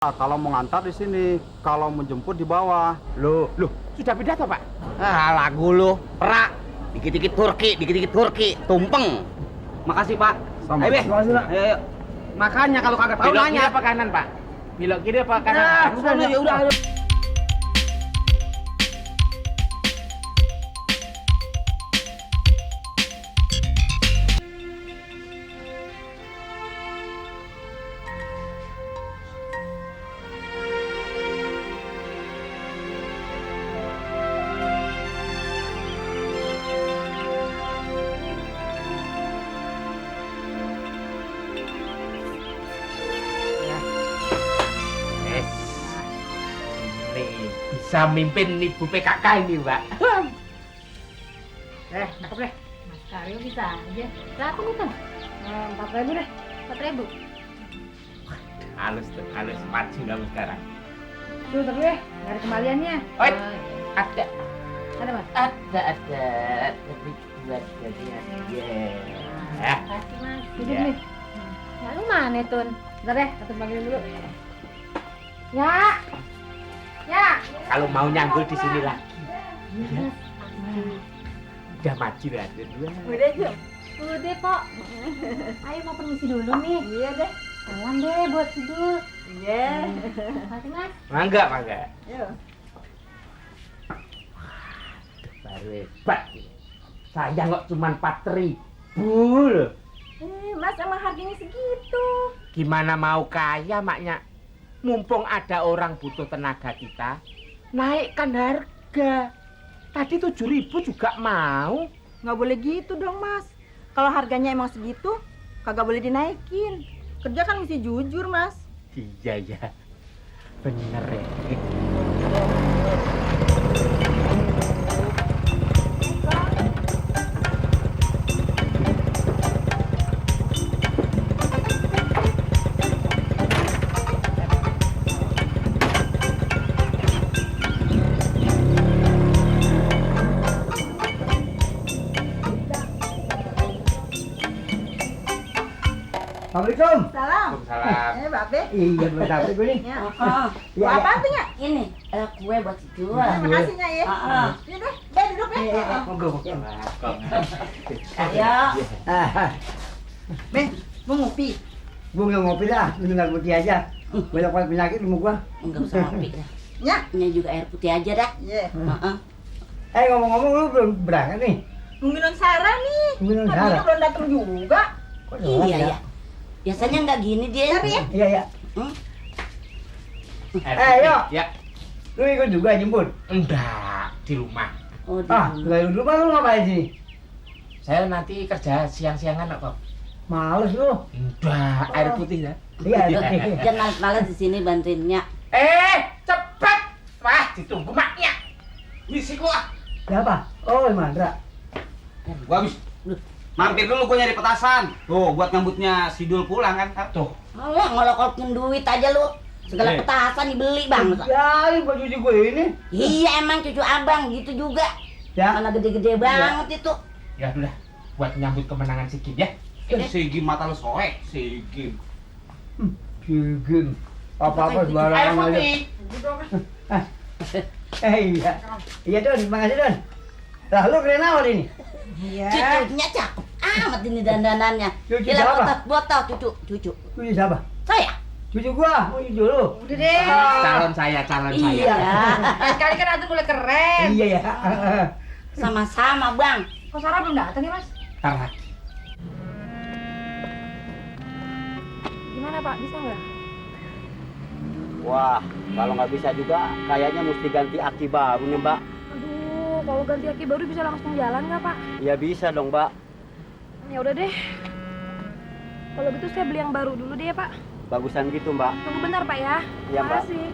Kalau mau ngantar di sini, kalau mau jemput di bawah. Loh, sudah beda toh, Pak? Lagu lu, perak. Dikit-dikit Turki, tumpeng. Makasih, Pak. Sama. Ayo, Be. Makasih, Pak. Ayo. Makanya kalau kagak tahu Belok nanya. kiri apa kanan, Pak? Belok kiri apa kanan? Nah, Udah, ya udah. Yes. Nih, bisa mimpin ibu PKK ini, Mbak. Cakep deh. Mas Karyo bisa aja. Berapa nih, Tan? 4.000 deh. 4.000. Halus tuh, halus. Maju kamu sekarang. Tuh, tapi deh. Nggak ada kembaliannya. Oi, ada. Ada, Mas? Ada. Tapi buat jadian. Ya. Kasih, Mas. Duduk Iya. nih. Ya, lu mana, Tun? Bentar deh, Tun panggilin dulu. Ya. Ya. Kalau mau nyanggul di sini lagi. Iya, Mas. Udah maju ada dua. Udah, Ju. Udah kok. Ayo mau permisi dulu nih. Iya deh. Salam deh buat Sidul. Iya. Makasih, Mas. Mangga. Ayo. Baru hebat. Saya kok cuma 4.000 loh. Mas emang harganya segitu. Gimana mau kaya, maknya? Mumpung ada orang butuh tenaga kita, naikkan harga. Tadi 7.000 juga mau. Nggak boleh gitu dong, Mas. Kalau harganya emang segitu, kagak boleh dinaikin. Kerja kan mesti jujur, Mas. Iya ya, bener ya. Assalamualaikum. Salam. Salam. Babe. Iya, benar gue nih. Ya. Iya, Apa iya. tuh, Nya? Ini kue buat si Jul. Terima kasih, Nya ya. Ini deh, deh duduk deh. Monggo. Ayo. Ben, mau ngopi. Gue nggak ngopi lah, mendingan putih aja. Banyak banget penyakit rumah gua. Enggak usah ngopi dah. Nya. Ini juga air putih aja dah. Iya. Heeh. Ngomong-ngomong lu belum berangkat nih. Nungguin non Sarah nih. Nungguin non Tadinya Sarah. belum datang juga. Kok Iya ya. Biasanya enggak gini dia. Tapi ya. Iya, iya. Hmm? Yuk. Ya, Lu ikut juga jemput. enggak di rumah. Oh, Lah lu rumah lu ngapain sini? Saya nanti kerja siang-siangan kok. Males lu. Enggak, air putih ya. Iya, oke. jangan malas di sini bantuinnya. Cepat. Wah, ditunggu maknya. Misi gua. Siapa? Oh, Mandra. Gua habis mampir dulu gua nyari petasan. Tuh, buat nyambutnya Sidul pulang kan. Tuh. Alah, ngolokokin duit aja lu. Segala petasan dibeli, Bang. Ya, ini baju gue ini. Iya, emang cucu abang gitu juga. Ya. Mana gede-gede banget itu. Ya udah, buat nyambut kemenangan si Kim ya. Sigim mata lu soek, Sigim. Sigim. Apa-apa sembarangan aja. Iya. Iya, Don. Makasih, Don. Lah, lu keren amat ini. Iya. Cucunya cakep amat ini dandanannya. Cucu Gila, siapa? botol cucu. Cucu siapa? Saya. Cucu gua. Oh, cucu lu. Udah deh. Calon saya. Iya. Sekali kan Atun boleh keren. Iya, ya. Sama-sama, Bang. Kok Sarah belum datang ya, Mas? Ntar lagi. Gimana, Pak? Bisa nggak? Wah, kalau nggak bisa juga kayaknya mesti ganti aki baru nih, Mbak. Aduh, kalau ganti aki baru bisa langsung jalan nggak, Pak? Ya bisa dong, Mbak. Ya udah deh. Kalau gitu saya beli yang baru dulu deh ya, Pak. Bagusan gitu, Mbak. Tunggu bentar, Pak ya. Iya, Mbak. Makasih.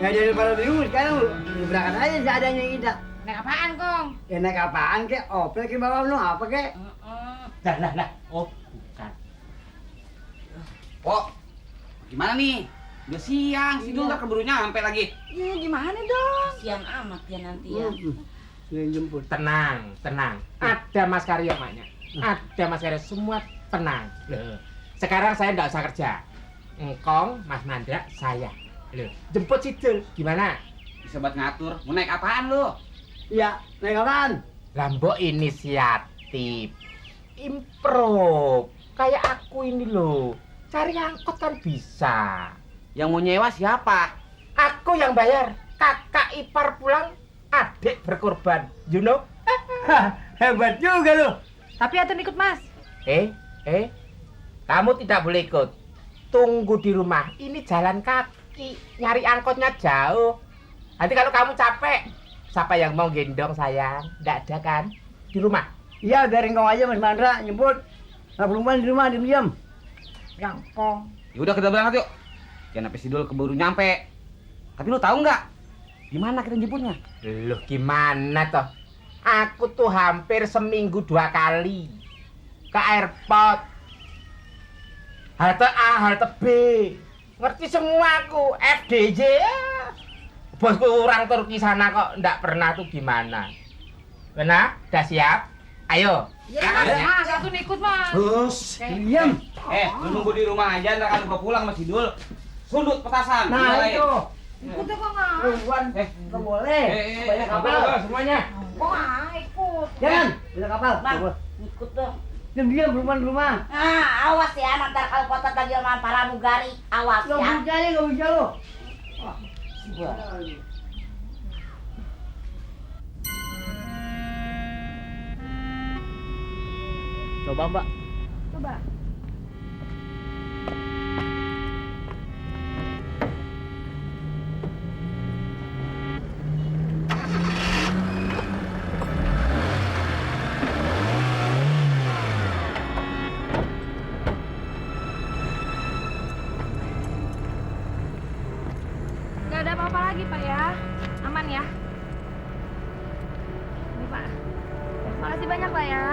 Ya daripada bingung sekarang lu berangkat aja seadanya kita. Naik apaan, Kong? Ya naik apaan kek? Opel ke bawah lu apa kek? Lah. Oh, bukan. Pok, gimana nih? Udah siang, Sidul nggak keburu nyampe lagi. Iya, gimana dong? Siang amat ya nanti ya. Sudah jemput. Tenang. Ada Mas Karyo, maknya. Ada Mas Karyo, semua tenang. Loh, sekarang saya nggak usah kerja. Engkong, Mas Mandra, saya. Loh, jemput Sidul, gimana? Bisa buat ngatur. Mau naik apaan lu? Iya, naik apaan? Lambo inisiatif. Improve. Kayak aku ini loh. Cari angkot kan bisa. Yang mau nyewa siapa? Aku yang bayar. Kakak ipar pulang, adik berkorban. You know? Hebat juga lu. Tapi Atun ikut, Mas. Kamu tidak boleh ikut. Tunggu di rumah. Ini jalan kaki. Nyari angkotnya jauh. Nanti kalau kamu capek, siapa yang mau gendong sayang? Nggak ada kan? Di rumah. Iya, biarin kau aja Mas Mandra nyebut. Nggak perlu main di rumah, diam-diam. Gampang. Ya udah kita berangkat yuk. Jangan sampai Sidul keburu nyampe. Tapi lu tahu nggak? Gimana kita jemputnya? Loh gimana toh? Aku tuh hampir seminggu 2 kali ke airport. Halte A, halte B. Ngerti semua aku. FDJ. Bosku orang Turki sana kok ndak pernah tuh gimana. Benar? Udah siap? Ayo. Mas, Atun ikut, Mas. Terus, diam. Lu nunggu di rumah aja, ntar kalau gua pulang sama Sidul. Sundut petasan. Nah dimarahin. itu. Ikut ya, Kong. Ah. Perempuan, nggak boleh. Banyak kapal. Semuanya. Kong, ikut. Jangan, banyak kapal. Bang, Nggak boleh. ikut dong. Diam-diam perempuan di rumah. Ah, awas ya, nanti kalau potot lagi sama para mugari, awas Nggak ya. bisa nih, nggak bisa lu. Coba, Mbak. Coba. Nggak ada apa-apa lagi, Pak ya. Aman ya. Ini, Pak. Makasih banyak, Pak ya.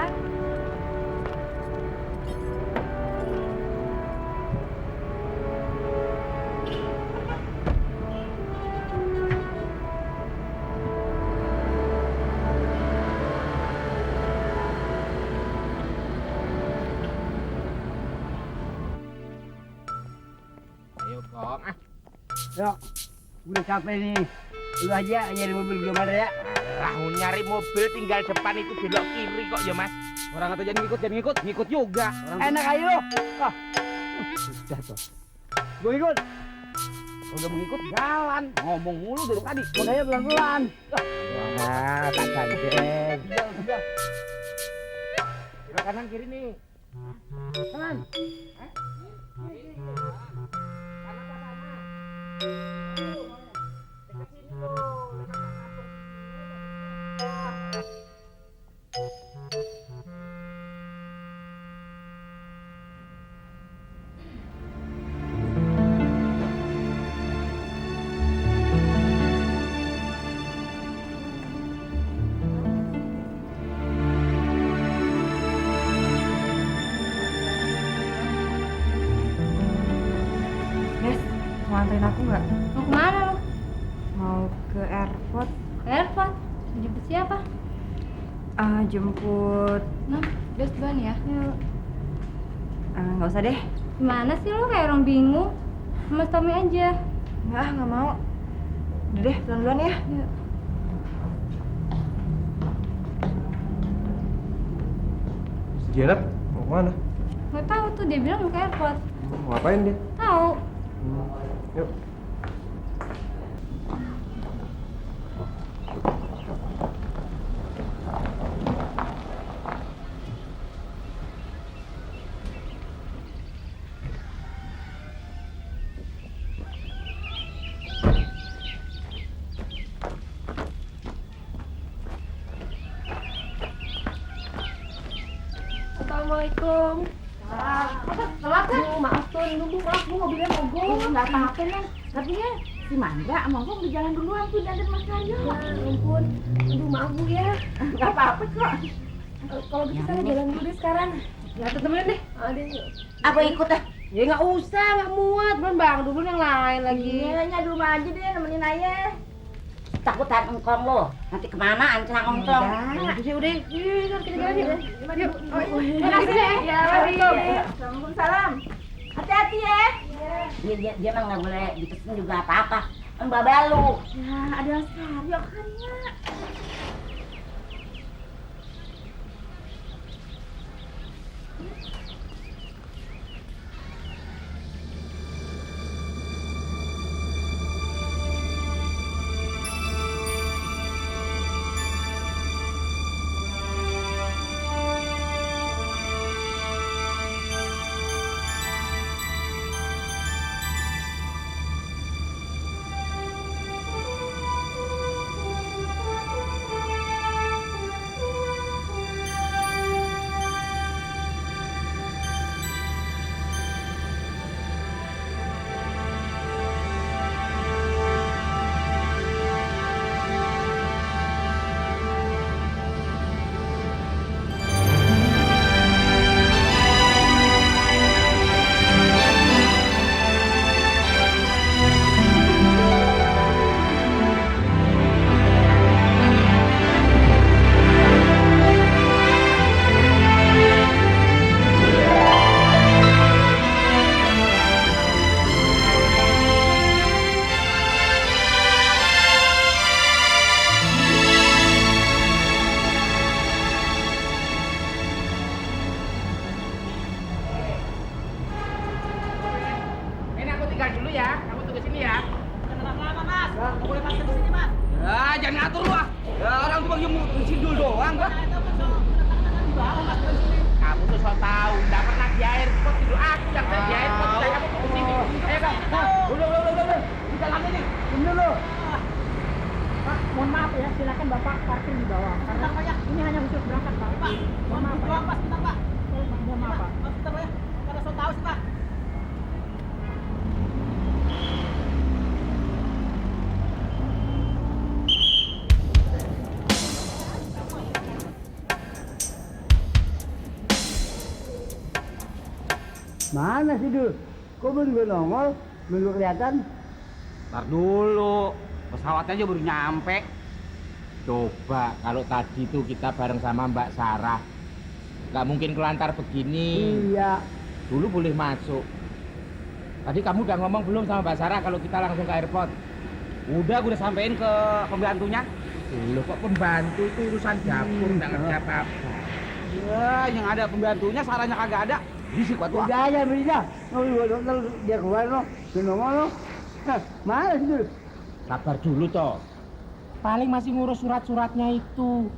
Ayo, Kong. Yuk, udah capek nih. Lu aja nyari mobil belum ada ya. Lah, nyari mobil tinggal depan itu belok kiri kok ya, Mas. Orang kata jangan ngikut juga. Enak aja lu. Ah, Sudah toh. gue ikut. Udah mengikut jalan, ngomong mulu dari tadi. Makanya pelan-pelan. Wah, tak gandeng. Sudah. Kiri kanan kiri nih. Kanan. Nes, mau anterin aku nggak? Mau kemana lo? Mau ke airport. Airport? Jemput siapa? Jemput. Nah, best ban ya. Yuk. Nggak usah deh. Gimana sih lo kayak orang bingung? Sama Tommy aja. Nggak mau. Udah deh, pelan-pelan ya. Yuk. Jenap, mau kemana? Nggak tahu tuh, dia bilang mau ke airport. Mau ngapain dia? Tahu. Yuk. Assalamualaikum. Telat kan? Maaf tuh, nunggu maaf, mobilnya mogok. Nggak apa-apa, Neng. Tapi ya, Si Mandra, Mongkong di jalan duluan tuh dan Mas Karyo. Ya ampun, aduh maaf Bu ya. Gak apa-apa kok. Kalau gitu saya jalan dulu deh sekarang. Ya temenin deh. Aku ikut dah. Ya nggak usah, nggak muat. Belum bang, dulu yang lain lagi. Iya, di rumah aja deh nemenin ayah. Takutan engkong lo. Nanti kemana ancang ngomong. Udah sih udah. Yuk, kita jalan yuk. Yuk. Makasih deh. Ya, Assalamualaikum. Hati-hati ya. Dia mah nggak boleh dipesen juga apa-apa. Mbak Balu. Ya, ada Mas Karyo kan ya. Ini aku tinggal dulu ya. Kamu tunggu sini ya. Ya, jangan ngatur lu ah. Ya, orang cuma yang mau sidul doang, Pak. Kamu tuh so tau, nggak pernah di airport itu aku yang di airport. Saya kamu tunggu sini. Ayo Kang. Udah. Di dalam ini. Dulu. Pak, mohon maaf ya, silakan Bapak parkir di bawah. Karena ini hanya untuk berangkat, Pak. Mohon maaf, Pak. Sebentar, Pak. Mohon maaf, Pak. Sebentar ya. Karena so tahu sih, Pak. Mana sih Dul? Kok belum nongol? Belum kelihatan? Ntar dulu. Pesawatnya aja baru nyampe. Coba kalau tadi tuh kita bareng sama Mbak Sarah, nggak mungkin kelantar begini. Iya. Dulu boleh masuk. Tadi kamu udah ngomong belum sama Mbak Sarah kalau kita langsung ke airport? Udah, gue udah sampein ke pembantunya. Loh kok pembantu itu urusan dapur, nggak ngerti apa-apa. Ya, yang ada pembantunya, Sarahnya kagak ada. Bisik kuat gua. Udah aja beri dah. Dia keluar lo. Dia nongol lo. Mana sih Dul? Sabar dulu toh. Paling masih ngurus surat-suratnya itu.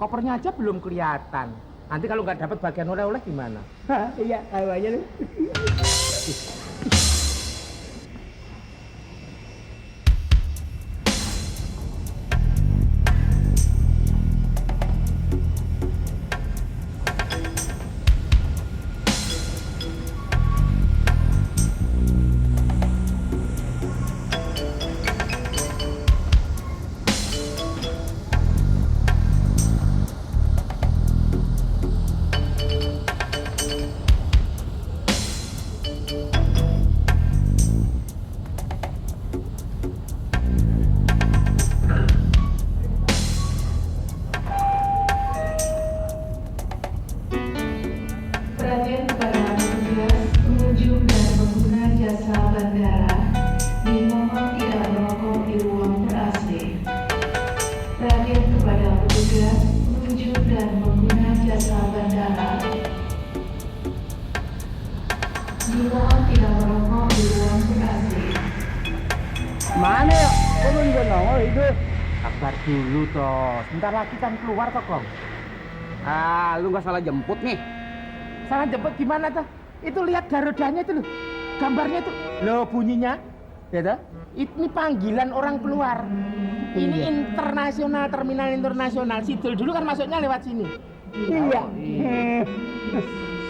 Kopernya aja belum kelihatan. Nanti kalau nggak dapat bagian oleh-oleh gimana? Iya, ayo aja lu. Perhatian kepada petugas, pengunjung dan pengguna jasa bandara dimohon tidak merokok di ruang ber-AC. Perhatian kepada petugas, pengunjung dan pengguna jasa bandara dimohon tidak merokok di ruang ber-AC. Mana ya? Kok belum nongol itu? Sabar dulu toh. Sebentar lagi kan keluar toh, Kong. Ah, lu nggak salah jemput nih. Salah jemput gimana toh? Itu lihat garodanya itu loh. Gambarnya itu. Loh bunyinya. Ya toh? Ini panggilan orang keluar. Ini internasional, terminal internasional. Sidul dulu kan masuknya lewat sini. Iya.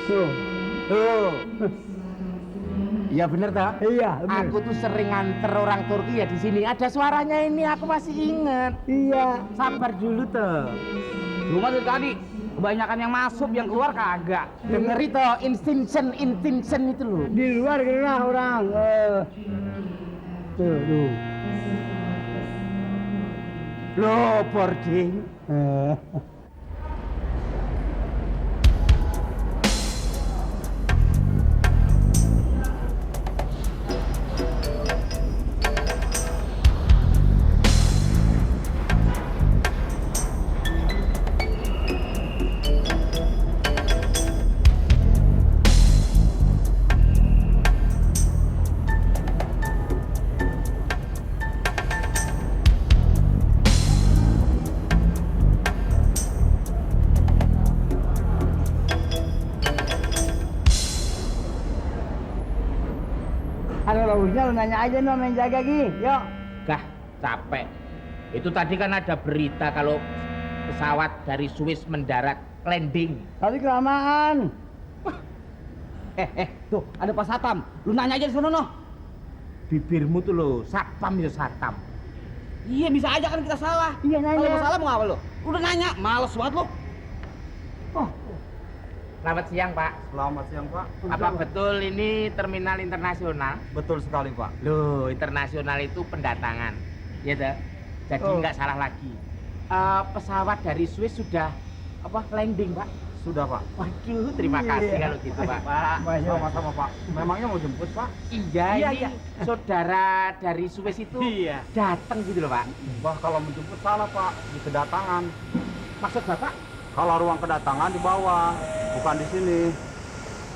Tuh. Tuh. Iya bener toh? Iya, bener. Aku tuh sering nganter orang Turki ya di sini. Ada suaranya ini, aku masih inget. Iya. Sabar dulu toh. Cuma dari tadi kebanyakan yang masuk, yang keluar kagak. Denger itu intention itu loh. Di luar kena orang. Tuh. Loh, boarding. Ada bagusnya lu nanya aja no main jaga Gi. Yuk. Gah, capek. Itu tadi kan ada berita kalau pesawat dari Swiss mendarat landing. Tapi kelamaan. Tuh, ada Pak Satam. Lu nanya aja di sono, noh. Bibirmu tuh loh, satpam itu satpam. Iya, bisa aja kan kita salah. Iya, nanya. Kalau salah mau apa lu? Udah nanya, males banget lu. Selamat siang, Pak. Selamat siang, Pak. Apa betul ini terminal internasional? Betul sekali, Pak. Loh, internasional itu pendatangan. Ya toh? Jadi nggak salah lagi. Pesawat dari Swiss sudah landing, Pak? Sudah, Pak. Waduh, terima kasih kalau gitu, Pak. Sama-sama, Pak. Memangnya mau jemput, Pak? Iya. Saudara dari Swiss itu datang gitu loh, Pak. Wah, kalau menjemput salah, Pak. Di kedatangan. Maksud Bapak? Kalau ruang kedatangan di bawah, bukan di sini.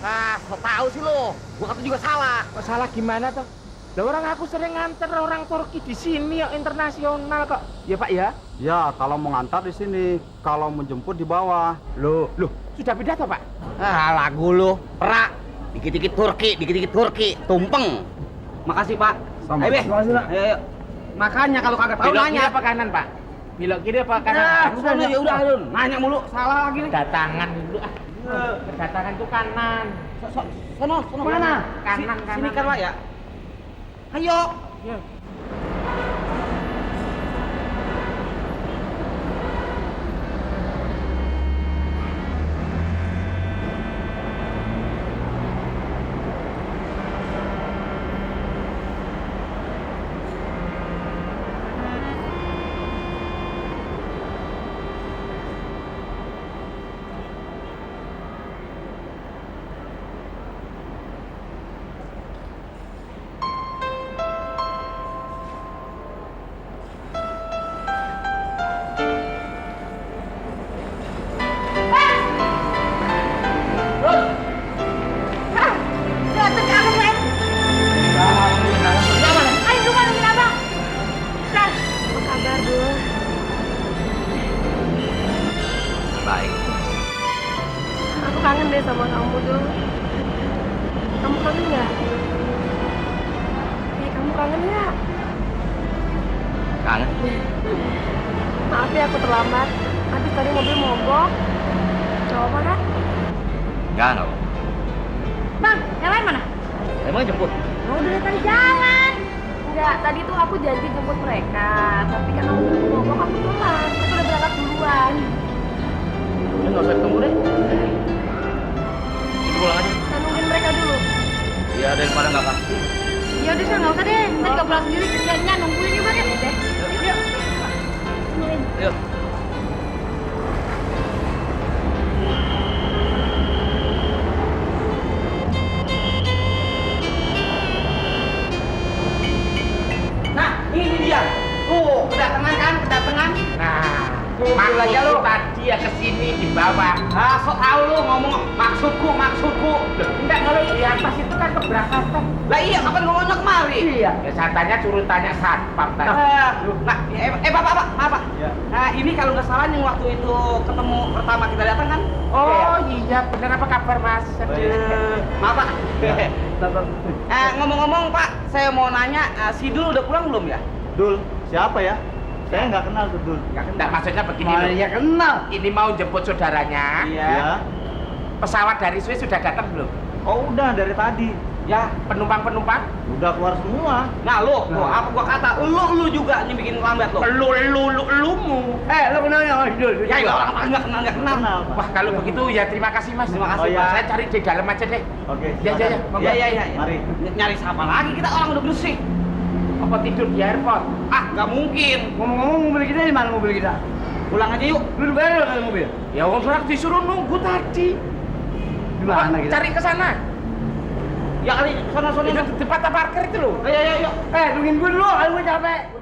Ah, so tahu sih lu. Gua kata juga salah. Kok salah gimana toh? Lah orang aku sering nganter orang Turki di sini ya internasional kok. Ya Pak ya? Ya, kalau mau ngantar di sini, kalau menjemput di bawah. Loh, sudah beda toh Pak? Ah, lagu lu. Perak. Dikit-dikit Turki. Tumpeng. Makasih, Pak. Sama. Ayo, Be. Makasih, Pak. Ayo. Makanya kalau kagak tahu Belok kiri nanya. apa kanan Pak? Belok kiri apa kanan? Nah, Aku udah, kan- ya udah, Alun. Nanya mulu, salah lagi nih. Kedatangan dulu ah. Kedatangan itu kanan. Sono Mana? Kanan. Sini kan, Pak ya. Ayo. Ya. Baik. Aku kangen deh sama kamu dulu. Kamu kangen nggak? Kamu kangen nggak? Kangen. Maaf ya aku terlambat. Habis tadi mobil mogok. Gak apa kan? Enggak. Bang, yang lain mana? Emang jemput? Oh, udah tadi jalan. Enggak, tadi tuh aku janji jemput mereka. Tapi karena mobil mogok aku telat. Aku udah berangkat duluan. Udah nggak usah ketemu deh. Kita pulang aja. Saya nungguin mereka dulu. Iya, daripada nggak pasti. Ya udah, nggak usah deh. Nanti kalau pulang sendiri kerjanya nungguin juga deh. Yuk. Nungguin. Yuk. Nah, ini dia. Tuh, kedatangan kan, kedatangan. Nah, Kumpul maksud aja lu. tadi ya kesini di bawah. Ah, sok tahu lu ngomong maksudku. Enggak, kalau di atas itu kan keberangkatan. Lah iya, kapan ngomongnya kemari? Iya. Ya saya tanya suruh tanya satpam tadi. Bapak, maaf Pak. Nah, ini kalau nggak salah yang waktu itu ketemu pertama kita datang kan? Oh iya, bener apa kabar Mas? Aduh. Maaf Pak. Ngomong-ngomong Pak, saya mau nanya, si Dul udah pulang belum ya? Dul, siapa ya? Saya nggak kenal tuh, Dul. Enggak, maksudnya begini Mana loh. ya kenal? Ini mau jemput saudaranya. Iya. Pesawat dari Swiss sudah datang belum? Oh, udah dari tadi. Ya, penumpang-penumpang. Udah keluar semua. nah lu, tuh apa gua kata, lu juga yang bikin lambat lu. Lumu. Lo kenalnya sama Sidul? Ya ilah, orang nggak kenal. Wah, kalau begitu ya terima kasih, Mas. Terima kasih, Oh, iya. Pak. Saya cari di dalam aja deh. Oke. Ya, ya, ya. Monggo. Iya. Mari. Nyari siapa lagi? Kita orang udah bersih. Apa tidur di airport? Ah, nggak mungkin. Ngomong-ngomong mobil kita di mana mobil kita? Pulang aja yuk. Lu bayar kan mobil? Ya, wong surat disuruh nunggu tadi. Di mana kita? Cari ke sana. Ya kali, sono. Itu di tempat parkir itu loh. Ayo. Tungguin gue dulu, aku capek.